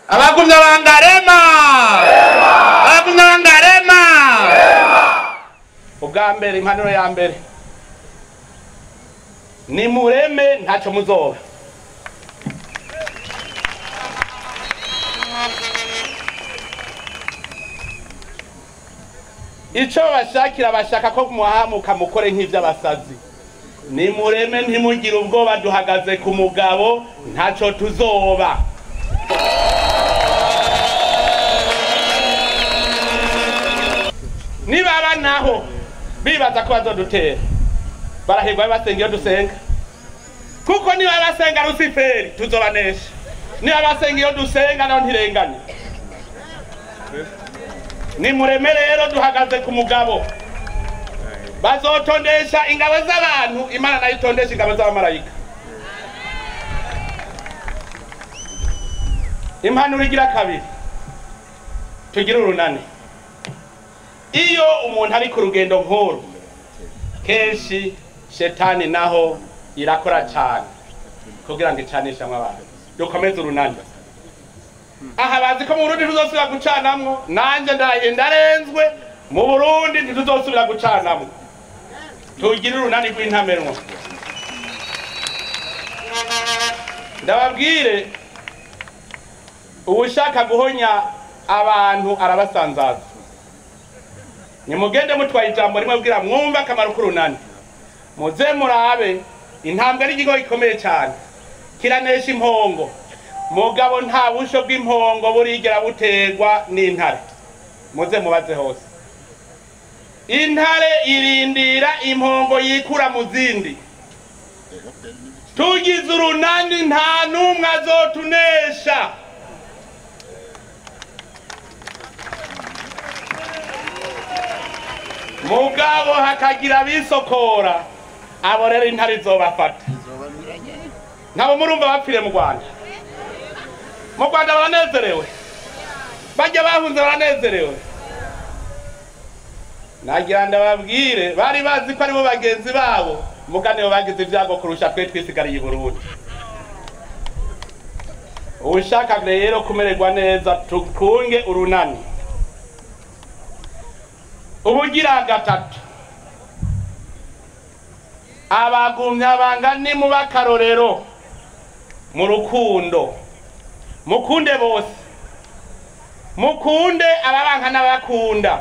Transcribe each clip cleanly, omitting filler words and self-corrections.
Abagumya bangarema. Abagumya bangarema. Ubwa mbere, impanuro ya mbere, ni mureme ntacyo muzoba. Ico bashakira, bashaka ko muhamuka mukore nk'ivy'abasazi. Ni mureme, ntimugire ubwoba, duhagaze ku mugabo, ntacyo tuzoba. Nibaba naho bibaza ko bazodutera, barahirwa basenga iyo dusenga, kuko niba basenga Rusiferi tuzobanesha, niba basenga iyo dusenga naho ntirenganye. Ni mureme rero, duhagaze ku mugabo. Bazotondesha ingabo z'abantu, Imana nayo itondesha ingabo z'abamarayika. Impanuro igira kabiri, tugire urunani. Iyo umuntu ari ku rugendo nkuru, kenshi shetani naho irakora cyane kugira ngo icanishe abantu. Dukomeze urunani. Aha bazi ko mu Burundi ntituzosubira gucanamwo, nanje ndarenzwe, mu Burundi ntituzosubira gucanamwo. Tugire urunani rw'intamenwa. Ndababwire, uwushaka guhonya abantu arabasanzaza. Nimugende mutwaye ijambo rimwe bwira mwumva akamaro k'urunani. Muze murabe, intambwe ari ikigo gikomeye cyane, kiranesha impongo. Mugabo nta busho bw'impongo burigera buterwa n'intare. Muze mubaze hose. Intare irindira impongo yikura mu zindi. Tugize urunani nta n'umwe azotunesha. Mugabo hakagira abisokora, abo rero intare izobafata. Ntabo murumva bapfire mu Rwanda. Mu Rwanda baranezerewe, bajya bahunze baranezerewe. Nagira ndababwire, bari bazi ko aribo bagenzi babo, mugane bo bagize ibyago kurusha twe twisigariye i Burundi. Ushaka rero kumererwa neza, tukunge urunani. Ubugira gatatu, abagumya banga ni muba karorero mu rukundo. Mukunde bose, mukunde ababanka n'abakunda,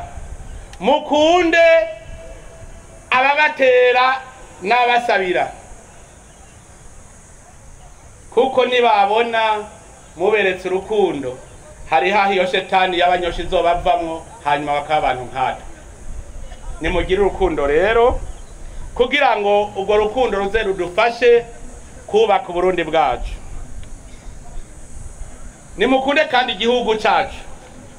mukunde ababatera n'abasabira, kuko nibabona muberetse urukundo, hari haho iyo shetani y'abanyoshi izobavamwo, hanyuma bakaba abantu nkatwe. Nimugire urukundo rero, kugira ngo urwo rukundo ruze rudufashe kubaka Uburundi bwacu. Nimukunde kandi igihugu cacu,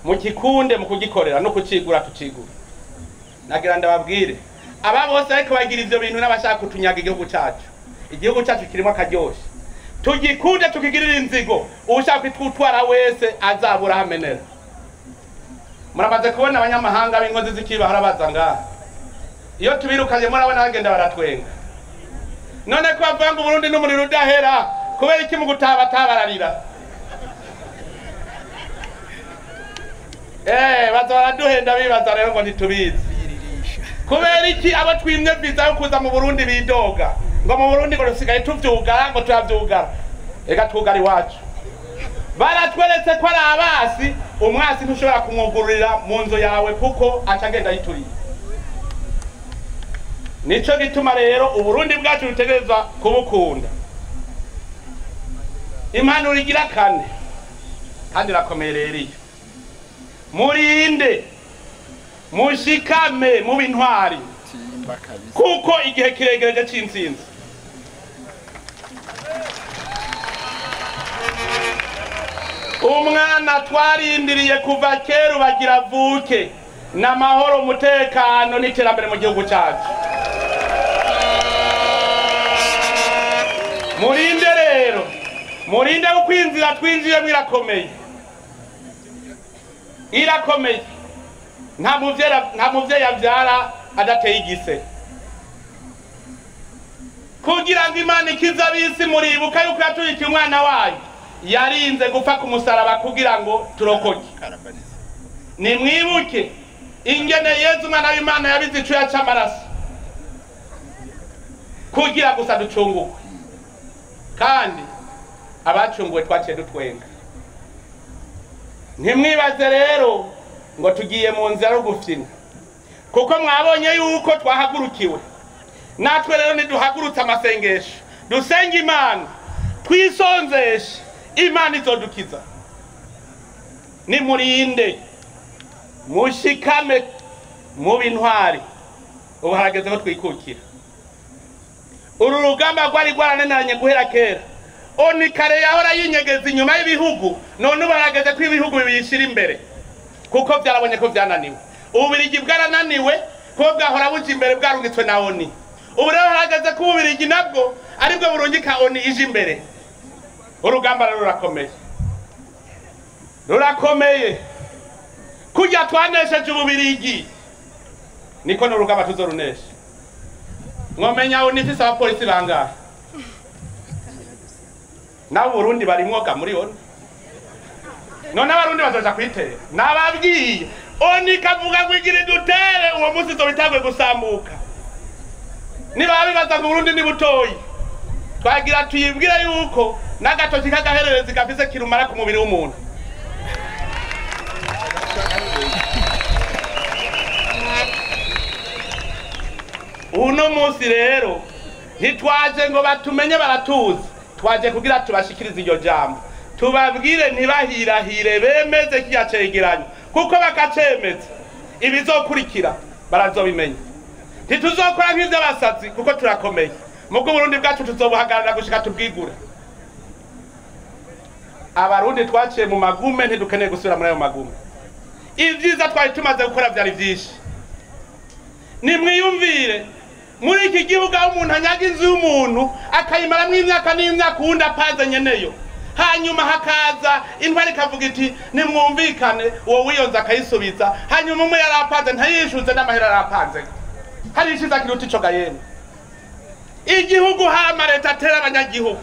mukikunde mu kugikorera no kucigura tucigura. Nagira ndababwire, aba bose ariko bagira ivyo bintu n'abashaka kutunyaga igihugu cacu. Igihugu cacu kirimo akaryoshe, tugikunde tukigirira inzigo. Ushaka kwitwara wese azabura hamenera. Muramaze kubona abanyamahanga b'inkozi z'ikiba baza ngaha, iyo tubirukanye murabona bagenda baratwenga. None ko bavuga ngo Burundi n'umuriro udahera, kubera iki mu gutaba tabararira? Baza baraduhenda bibaza rero ngo ntitubizi. Kubera iki abo twimye visa yo kuza mu Burundi bidoga ngo mu Burundi ngo dusigaye tuvyugara, ngo turavyugara? Ega twugara iwacu. Baratweretse ko ari abasi, umwasi ntushobora kumwugururira mu nzu yawe kuko aca agenda yituriye. Nico gituma rero Uburundi bwacu butegerezwa kubukunda. Impanuro igira kane, kandi irakomeye rero iyo: murinde, mushikame, mube intwari, kuko igihe kiregereje c'intsinzi. Umwana twarindiriye kuva kera ubagira avuke, n'amahoro, umutekano n'iterambere mu gihugu cyacu. Murinde rero, murinde kuko inzira twinjiyemo irakomeye, irakomeye. Nta muvyeyi avyara adateye igise. Kugira ngo Imana ikize ab'isi, muribuka yuko yatuyikiye umwana wayo. yarinze gupfa ku musaraba kugira ngo turokoke. Nimwibuke ingene Yezu umwana w'Imana yabize icuya c'amaraso kugira gusa ducungurwe, kandi abacunguwe twaciye dutwenga. Ntimwibaze rero ngo tugiye mu nzira yo gufyina, kuko mwabonye yuko twahagurukiwe. Natwe rero niduhagurutse amasengesho, dusenge Imana, twisonzeshe, Imana izodukiza. Nimurinde, mushikame mube intwari. Ubu harageze ko twikukira. Uru rugamba rwari rwarananiranye guhera kera. Oni kare yahora yinyegeza inyuma y'ibihugu, none ubu harageze ko ibihugu bibishira imbere, kuko byarabonye ko byananiwe. Ububirigi bwarananiwe kuko bwahora buja imbere bwarungitswe na ONU. Ubu rero harageze ko ububirigi nabwo aribwo burungika ONU ije imbere. Urugamba rero rurakomeye, rurakomeye. Kurya twanesheje ububirigi niko n'urugamba tuzorunesha. Mwomenya ONU ifise abapolisi bangahe? Nabo Burundi barimwoga muri ONU. None abarundi bazoja kwitera? Nababwiye ONU ikavuga ngo igira dutere, uwo munsi izobitangwe gusambuka. Niba bibaza ngo Burundi ni butoyi, twagira tuyibwire yuko n'agatoki k'agahererezi gafise kirumara ku mubiri w'umuntu. Uno munsi rero ntitwaje ngo batumenye baratuzi, twaje kugira tubashikirize iryo jambo, tubabwire ntibahirahire, bemeze kirya cegeranyo, kuko bakacemeza ibizokurikira barazobimenya. Ntituzokora nk'ivy'abasazi kuko turakomeye. Mubwo Burundi bwacu tuzobuhagarara gushika tubwigure. Abarundi twaciye mu magume, ntidukeneye gusubira muri ayo magume. Ivyiza twari tumaze gukora vyari vyinshi. Nimwiyumvire muri iki gihugu aho umuntu anyaga inzu y'umuntu akayimaramwo imyaka n'imyaka, uwundi apanze nyeneyo, hanyuma hakaza intwari ikavuga iti nimwumvikane, uwo wiyonze akayisubiza, hanyuma umwe yarapanze ntayishuze n'amahera yarapanze. Hari ishiza kiruta ico ga yemwe. Igihugu hama leta atera abanyagihugu,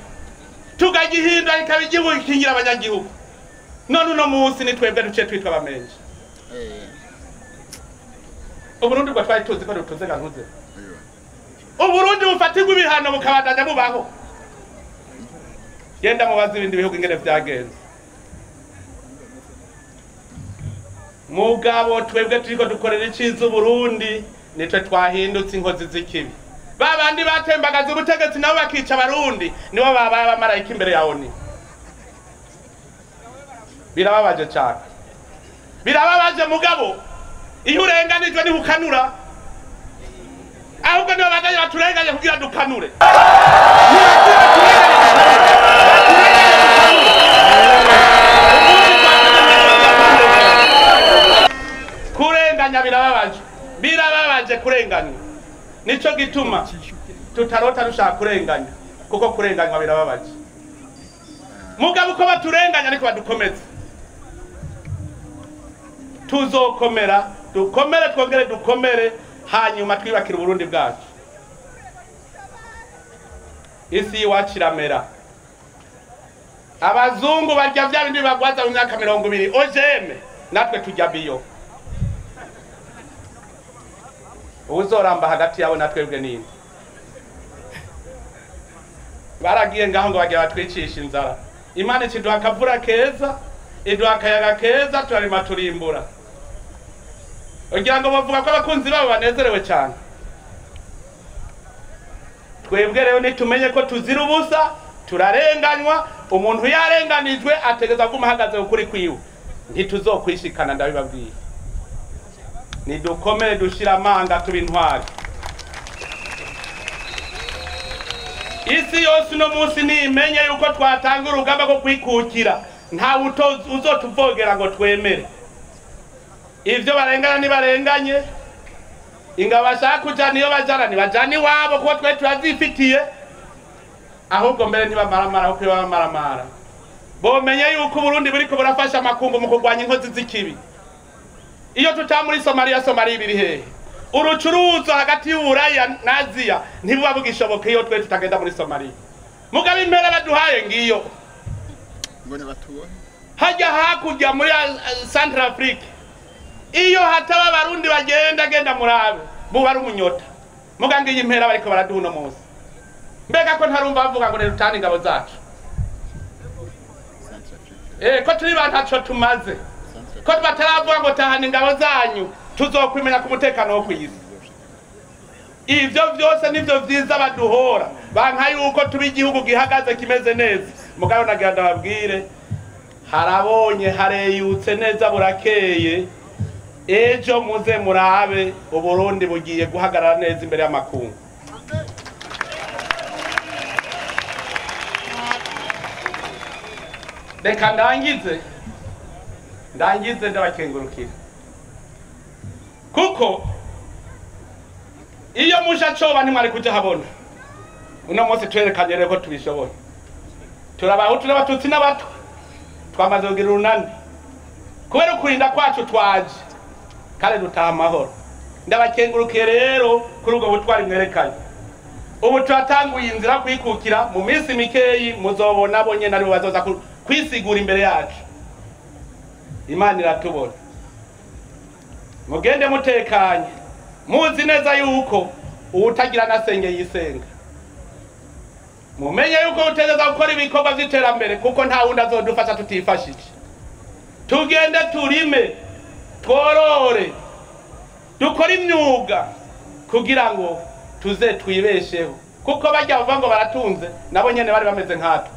tugagihindura ikaba igihugu gikingira abanyagihugu. None uno munsi ni twebwe duciye twitwa abamenje. Uburundi bwa twari tuzi ko dutuze gantuze. Uburundi bufatirwa ibihano bukabandanya bubaho. Genda mubaze ibindi bihugu ingene vyagenze. Mugabo twebwe turiko dukorera iciza Uburundi, nitwe twahindutse inkozi z'ikibi. Babandi batembagaza ubutegetsi nabo bakica abarundi, nibo babaye abamarayika imbere ya ONU. Birababaje cyane, birababaje mugabo. Iyo urenganijwe ntihukanura, ahubwo nibo baganye baturenganye kugira dukanure. Kurenganya birababaje, birababaje kurenganywa. Nico gituma tutarota dushaka kurenganya, kuko kurenganywa birababaje. Mugabo uko baturenganya niko badukomeza. Tuzokomera, dukomere, twongere dukomere, hanyuma twibakire Uburundi bwacu. Isi iwacu iramera. Abazungu barya vya bindi bagwaza mu myaka 20 OGM, natwe turya bio. Uzoramba hagati yabo na twebwe ninde? Baragiye ngaho ngo bagiye batwicisha inzara. Imana ikiduha akavura keza, iduha akayaga keza, turarima turimbura. Ugira ngo bavuga ko abakunzi babo banezerewe cyane. Twebwe rero nitumenye ko tuzira ubusa, turarenganywa. Umuntu yarenganijwe ategeza kuguma ahagaze ukuri kwiwe. Ntituzokwishikana, ndabibabwiye. Nidukomere dushira amanga tuba intwari. Isi yose uno munsi nimenye yuko twatanga urugamba rwo kwikukira, nta uzotuvogera ngo twemere. Ivyo barengana nibarenganye, ingabo bashaka kujana iyo bajana nibajana iwabo, kuko twe turazifitiye. Ahubwo mbere ntibamaramara, kuko bamaramara bomenye yuko Uburundi buriko burafasha amakungu mu kurwanya inkozi z'ikibi. Iyo tuta muri Somalia, Somalia ibiri hehe? Urucuruzo hagati y'Uburaya na Aziya ntibuba bugishoboka iyo twe tutagenda muri Somalia. Mugabe impera baduhaye ngiyo. Hajya hakurya muri Central Afrique, iyo hataba abarundi bagenda genda murabe buba ari umunyota. Muga ngiyi impera bariko baraduha uno munsi. Mbega ko ntarumva bavuga ngo ntirutane ingabo zacu. Ko turi ba ntaco tumaze. Ko bataravuga ngo tahana ingabo zanyu tuzokwimenya ku mutekano wo kw'isi. Ivyo vyose nivyo vyiza baduhora. Banka yuko tuba igihugu gihagaze kimeze neza. Mugabo nagira ndababwire, harabonye hareyutse neza burakeye. Ejo muze murabe Uburundi bugiye guhagarara neza imbere y'amakungu. Reka ndangize ndabakengurukira. Kuko iyo musha coba ntimwari kuja habona. Uno munsi twerekanye rero ko tubishoboye. Turabahutu n'abatutsi n'abatwa. Twamaze kugira urunani. Kubera ukurinda kwacu twaje kandi dutaha amahoro. Ndabakengurukiye rero kuri ubwo butwari mwerekanye. Ubu turatanguye inzira kwikukira, mu minsi mikeyi muzobona bo nyene aribo bazoza kwisigura imbere yacu. Imana iratubona. Mugende mutekanye, muzi neza yuko uwutagira nasenge yisenga. Mumenye yuko utegeza gukora ibikorwa vy'iterambere kuko nta wundi azodufasha tutifashije. Tugende turime, tworore, dukore imyuga kugira ngo tuze twibesheho. Kuko bajya bavuga ngo baratunze, nabo nyene bari bameze nkatwe.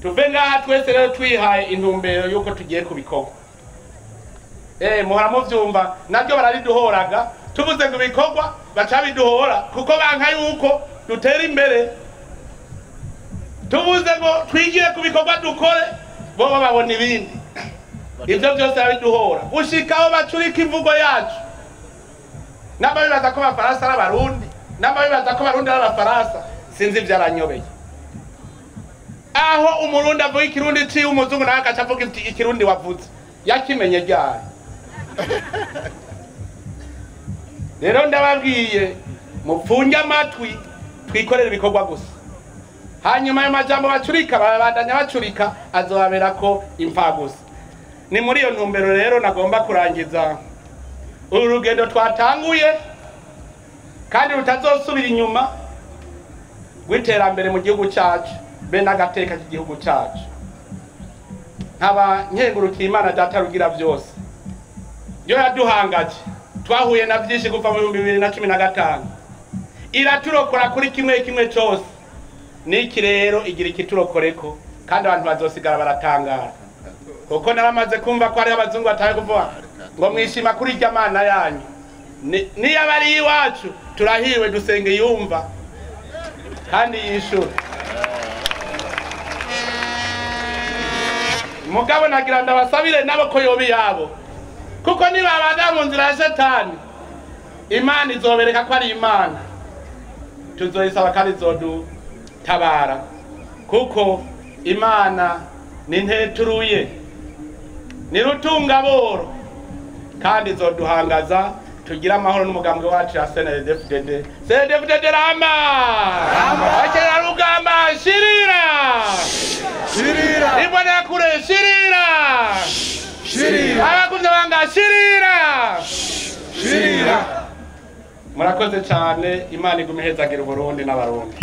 Tuve ngaha twese rero twihaye intumbero yuko tugiye kubikorwa. Muhora muvyumva, naryo barariduhoraga, tuvuze ngo ibikorwa baca biduhora kuko banka yuko dutera imbere. Tuvuze ngo twigire ku bikorwa dukore, bo babona ibindi. Ivyo byose babiduhora gushikaho bacurika imvugo yacu. Namba bibaza ko abafaransa ari abarundi, namba bibaza ko abarundi ari abafaransa, sinzi ivyaranyobeye. Aho umurundi avuga ikirundi ciwe, umuzungu nawe agaca avuga ikirundi wavuze, yakimenye ryari? Rero ndababwiye mupfunge amatwi, twikorere ibikorwa gusa. Hanyuma ayo majambo bacurika babandanya bacurika, azobabera ko imfa gusa. Ni muri iyo ntumbero rero nagomba kurangiza uru rugendo twatanguye kandi rutazosubira inyuma rw'iterambere mu gihugu cyacu be n'agateka k'igihugu cyacu. Nkaba nkengurukiye Imana Data rugira byose, yo yaduhangaje. Twahuye na byinshi kuva mu 2015, iraturokora kuri kimwe kimwe cyose. Niki rero igira ikiturokoreko kandi abantu bazosigara baratangara. Kuko naramaze kumva ko ari abazungu bataye kuvuga ngo mwishima kuri irya mana yanyu. Niyo abari iwacu turahiwe dusenge yumva kandi yishura. Mugabo nagira ndabasabire nabo ko yobi yabo, kuko nibabanda mu nzira ya Shetani, Imana izobereka ko ari Imana. Tuzoyisaba kandi izodutabara, kuko Imana ni nteturuye, ni rutungaboro, kandi izoduhangaza tugira amahoro n'umugambwe wacu ya CNDD-FDD. CNDD-FDD rama! Abakerarugamba shirira! Shirira! Imbonerakure shirira! Shirira! Abakumyabanga shirira! Shirira! Murakoze cyane, Imana igume ihezagira Uburundi n'abarundi.